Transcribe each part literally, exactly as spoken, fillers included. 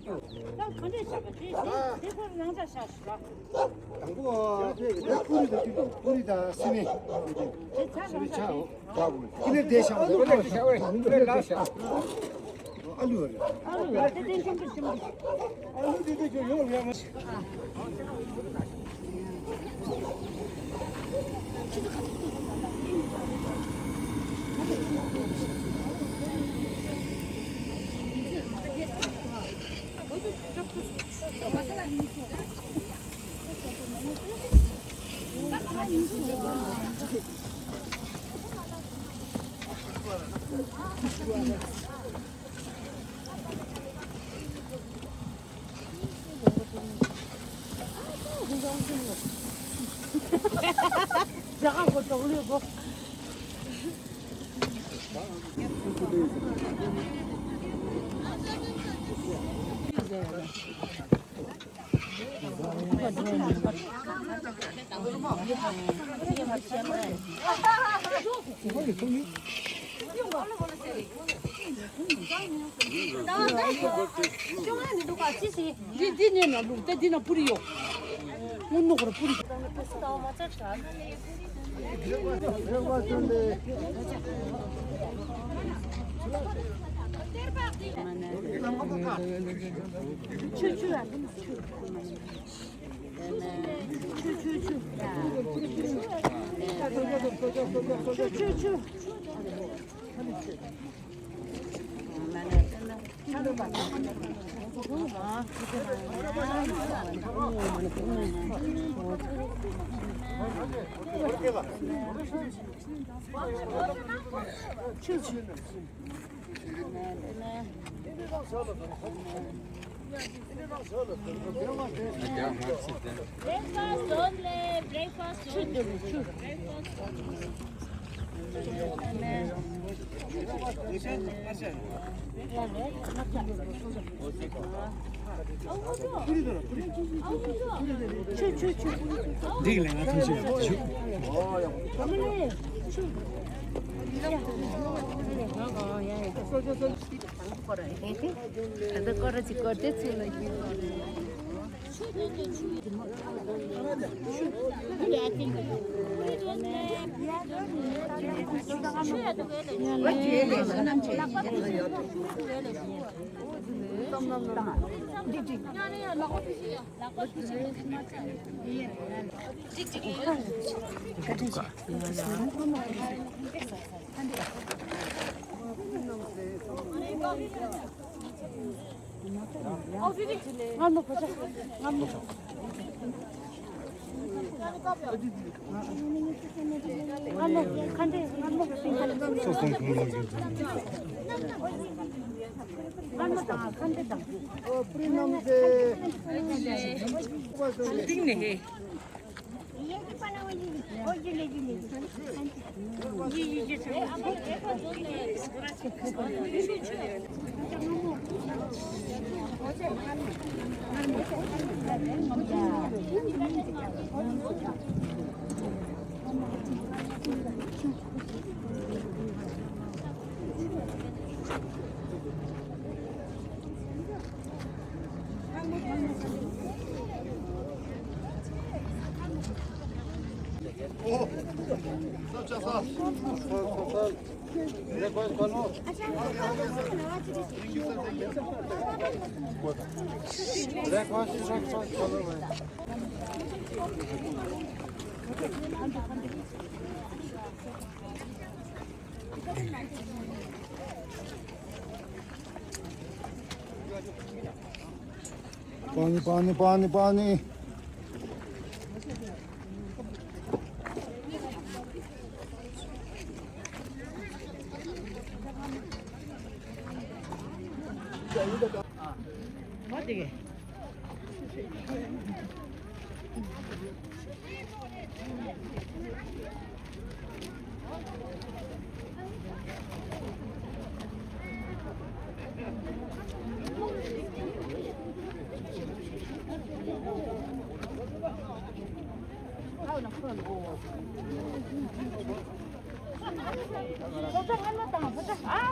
ད་ག་འདྲས་བཞག་པ་དེ་དེ་དེ་ཁོ་རང་ཅག་བཞག་ཞིག་ལ། དང་པོ་ཨ་ཕུ་རི་དང་ཀུ་རི་དང་སི་མེ། དེ་ཚ་རང་ཅག་རེད། ཀི་ལེ་དེ་བཞག་པ་དེ་ཁོ་རང་ཅག་བཞག་ཨ་ལུ་རེད། ཨ་ལུ་རེད། དེ་དེ་ཆུང་དུ་ཆུང་དུ། ཨ་ལུ་དེ་དེ་ཁྱོད་ཡོང་ཡོང་མ། འདི་འདི་ནས་ན་ལུག་ད་འདི་ན་པུ་རི་ཡོད། སྔོན་ནོ་ཁོ་ར་པུ་རི། ཆུ་ཆུ་ཆུ་ཆུ་ཆུ། ཆུ་ཆུ་ཆུ། ཆུ་ཆུ་ཆུ། Breakfast only, breakfast only. Breakfast only. འགྲིག་ལ་ང་ཐུགས་རྗེ་ཆེ། ད་ལྟ་སྐོར་ར་ཅིག་སྐོར་ཏེ་ཚུར་ལ་ཡིན། पानी, पानी, पानी, पानी।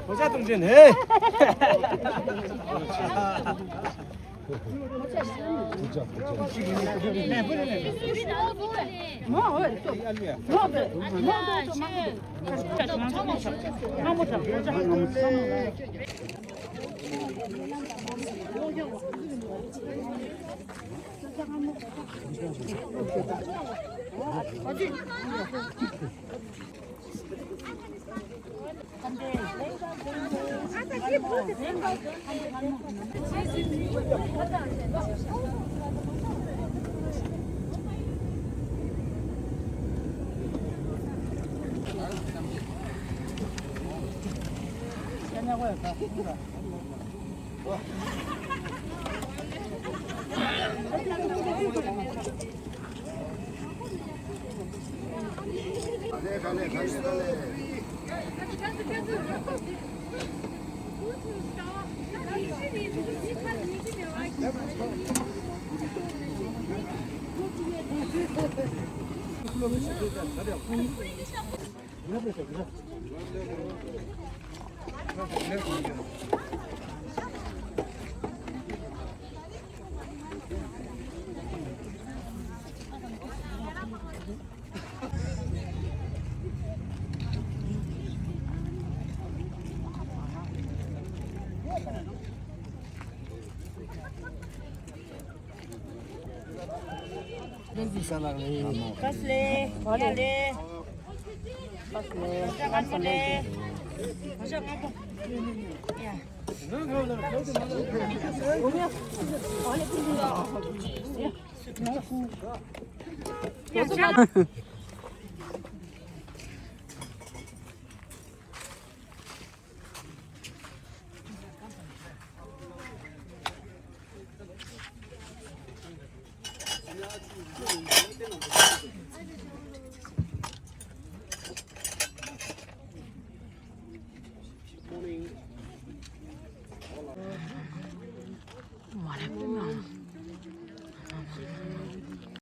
ཕོ་བྲང་གཏོང་ཆེན་ཧེ། What happened?